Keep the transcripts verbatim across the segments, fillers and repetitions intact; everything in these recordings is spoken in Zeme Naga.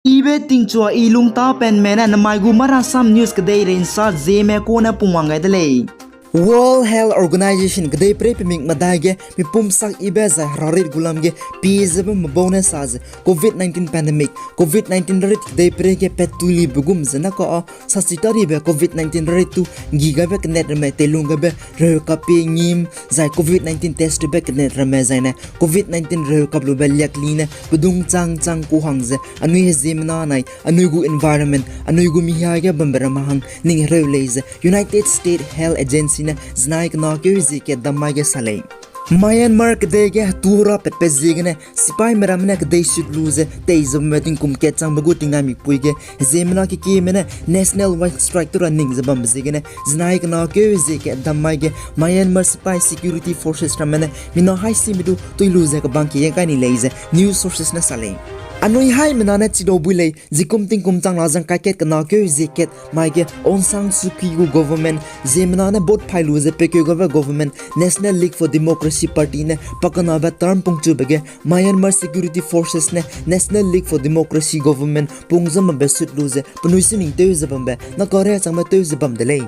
Ibe tingchua i lungtapenme ne namai gu Marasam News kedeirei nsa zieme kune pungwang gai de lei. World Health Organization kedeiperei pemik medai ge mipum sak ibe zai herarit gu lam ge pie zebe mebau ne sa ze COVID nineteen pandemic, COVID nineteen rarit kedeiperei ge pattuilibe gum ze naka a sasi taribe COVID nineteen rarit tu ngi gaibe kenet ramme teilung gaibe reu kapie ngim zai COVID nineteen test tewbe kenet ramme zaine COVID nineteen reu kaplube liakli ne pedung chang chang ku hang ze anui heziemmena nai anui gu environment, anui gu mihia ge bambe ramme hang ning hereu lei ze United States Health Agency ne zinai kena keu zie kat dam mai ge sa lei. Myanmar kedei ge hetu hera patpat ziegene sipaime ramme ne kedei sut lu ze tei ze bamme tingkum kat changbe gu tingnaimikpui ge heziemmena kekieme ne national wide strike tu ra ning ze bambe ziegene zinai kena keu zie kat dam mai ge Myanmar sipai security forces ramme ne mina haisime du tui lu ze kebang ki ge kai ni lei ze news sources ne sa lei. Anui haimena ne chidau bui lei, zikum tingkum chang na zang kai kat kena keu zie kat mai ge Aung San Suu Kyi gu government ziemmena ne vote phai lu ze pekeu gabe government National League for Democracy Party ne pakenabe term pungchube ge Myanmar security forces ne National League for Democracy government pung ze bambe sut lu ze penui sining tew ze bambe nakare changme tew ze bam de lei.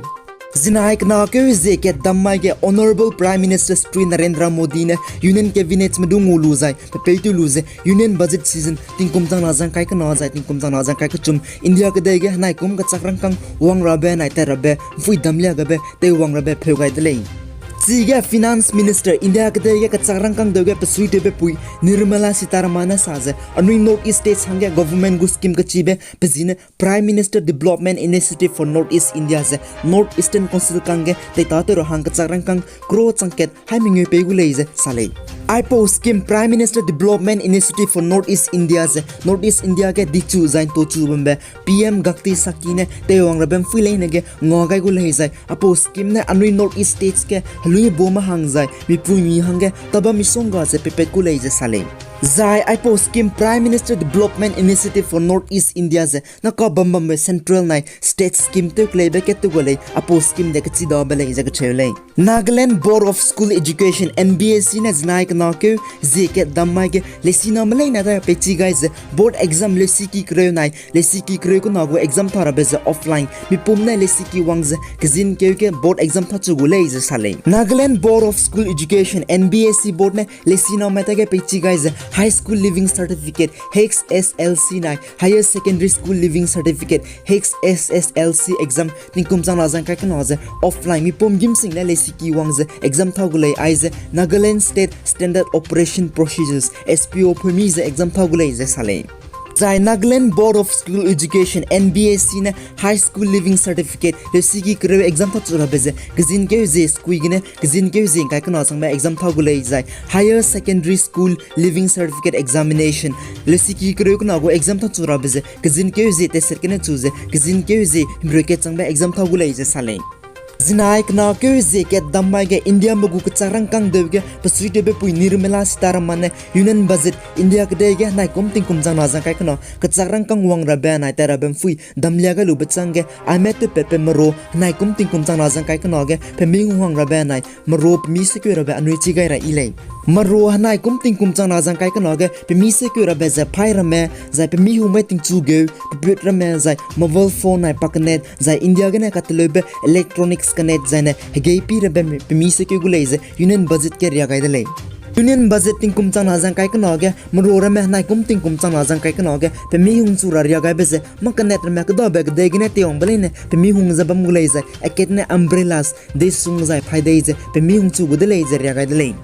Zinai kena keu zie kat dam mai ge Honourable Prime Minister Shri Narendra Modi ne Union Cabinet me du ngu lu zai pepei tu lu ze Union Budget season tingkum chang na zang kai kena zai tingkum chang na zang kai kechum India kedei ge henaikum kechak rangkâng wang rabe nai tat rabe mpui damlia gabe teiwang rabe pheu gai de lei. Chige Finance Minister India kedei ge kechak rangkâng deu ge pesui tewbe pui Nirmala Sitharaman ne sa ze anui North East States hangge government gu scheme kechibe pe zi ne Prime Minister Development Initiative for North East India ze North Eastern Council kangge teitatew ra hang kechak rangkâng crore chang kat hai mengeu pei gu lei ze sa lei. Aipau scheme Prime Minister Development Initiative for North East India ze North East India ge dichu zai ntochu bambe P M Gati Shakti ne teiwang rabe mpui leine ge nga gai gu lei zai aipau scheme ne anui North East States ge helui bome hang zai mipuimi hangge taba misongga ze pepat gu lei ze sa lei. Zai aipau scheme Prime Minister Development Initiative for North East India ze naka bam bambe central nai state scheme tew keleibe kat tew gu lei aipau scheme de kechidabe lei ze kecheu lei. Nagaland Board of School Education, N B S E ne zinai kena keu zie kat dam mai ge lesiname leine da peichi gai ze board exam lesiki kereu nai lesiki kereu kena gu exam tha rabe ze offline mipum ne lesiki wang ze kezin keu ge board exam thachu gu lei ze sa lei. Nagaland Board of School Education, N B S E board ne lesiname tage peichi gai ze High School Leaving Certificate, H S L C nai Higher Secondary School Leaving Certificate, H S S L C exam tingkum chang na zang kai kena ze offline mipum gimsing ne lesiki wang ze exam thau gu lei aize Nagaland State Standard Operation Procedures, S P O pheumi ze exam thau gu lei ze sa lei. Zai Nagaland Board of School Education, N B S E ne High School Leaving Certificate lesiki kereu exam thachu rabe ze kezin keu zie skui gene kezin keu zie ngkai kena changbe exam thau gu lei zai Higher Secondary School Leaving Certificate Examination lesiki kereu kena gu exam thachu rabe ze kezin keu zie teset gene chu ze kezin keu zie himreu kat changbe exam thau gu lei ze sa lei. Zinai kena keu zie kat dam mai ge Indiame gu kechak rangkâng deu ge pesui tewbe pui Nirmala Sitharaman ne Union Budget India kedei ge henaikum tingkum chang na zang kai kena kechak rangkâng wang rabe nai tat rabe mpui damlia gai lube chang ge aime tewpatbe merua henaikum tingkum chang na zang kai kena ge pemi hung hang rabe nai merua pemi sekeu rabe anui chi gai ra yi lei. Merua henaikum tingkum chang na zang kai kena ge pemi sekeu rabe ze phai ramme, zai pemi hungme tingchu geu, peput ramme, zai mobile phone nai pakenet, zai India gene kateleube electronics kenet zaine hegei pi rabe pemi sekeu gu lei ze Union Budget ge ria gai de lei. Union Budget tingkum chang na zang kai kena ge merua ramme henaikum tingkum chang na zang kai kena ge pemi hungchu ra ria gaibe ze mâ kenet ramme kedabe kedei gene teiwangbe leine pemi hung ze bam gu lei zai akat ne umbrellas, deisung zai phaidei ze pemi hungchu gu de lei ze ria gai de lei.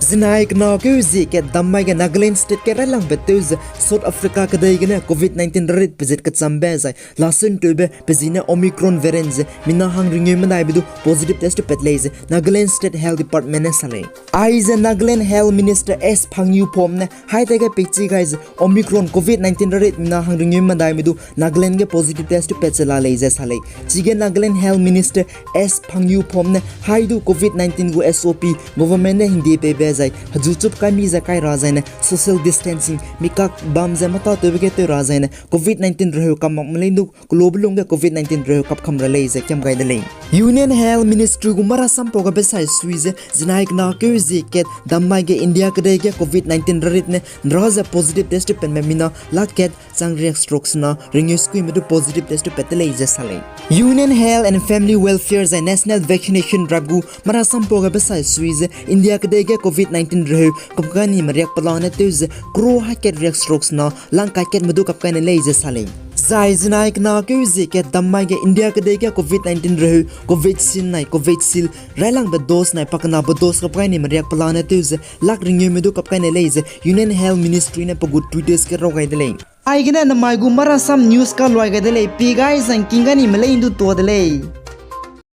Zinai kena keu zie kat dam mai ge Nagaland State ge railangbe tew ze South Africa kedei gene COVID nineteen rarit pezet kechambe zai lasun tewbe pe zi ne Omicron variant ze mina hang ringeu medaibe du positive test tewpat lei ze Nagaland State Health Department ne sa lei. Aize Nagaland Health Minister S Phangyu Phom ne haidege peichi gai ze Omicron COVID nineteen rarit mina hang ringeu medaime du Nagaland ge positive test tewpat ze la lei ze sa lei. Chige Nagaland Health Minister S Phangyu Phom ne hai du COVID nineteen gu S O P government ne hingde peibe zai hezu chup kai mi ze kai ra zaine social distancing, mi kak bam ze mâtatewbe ge tew ra zaine Covid nineteen reheu kam mak me lei du, kelabe lungge Covid nineteen reheu kap kam ra lei ze kiam gai de lei. Union Health Ministry gu marasampau gabe sai sui ze zinai kena keu zie kat dammai ge India kedei ge Covid nineteen rarit ne nra ze positive test tube penme mina lak kat chang riak seruk sena ringeu sekuime du positive test tube pat de lei ze sa lei. Union Health and Family Welfare zai National Vaccination Drive gu marasampau gabe sai sui ze India kedei ge Covid nineteen reheu kap kai ni me riak pelane tew ze crore hai kat riak seruk sena lang kai kat me du kap kai ne lei ze sa lei. Zai zinai kena keu zie kat dammai ge India kedei ge Covid nineteen reheu Covaxin nai Covishield railangbe dose nai pakenabe dose kap kai ni me riak pelane tew ze lak ringeube du kap kai ne lei ze Union Health Ministry ne pe gu Twitter ge raw gai de lei. Aigene namai gu marasam news kaluai gai de lei, pi gai zangking gai ni me lei du tua de lei.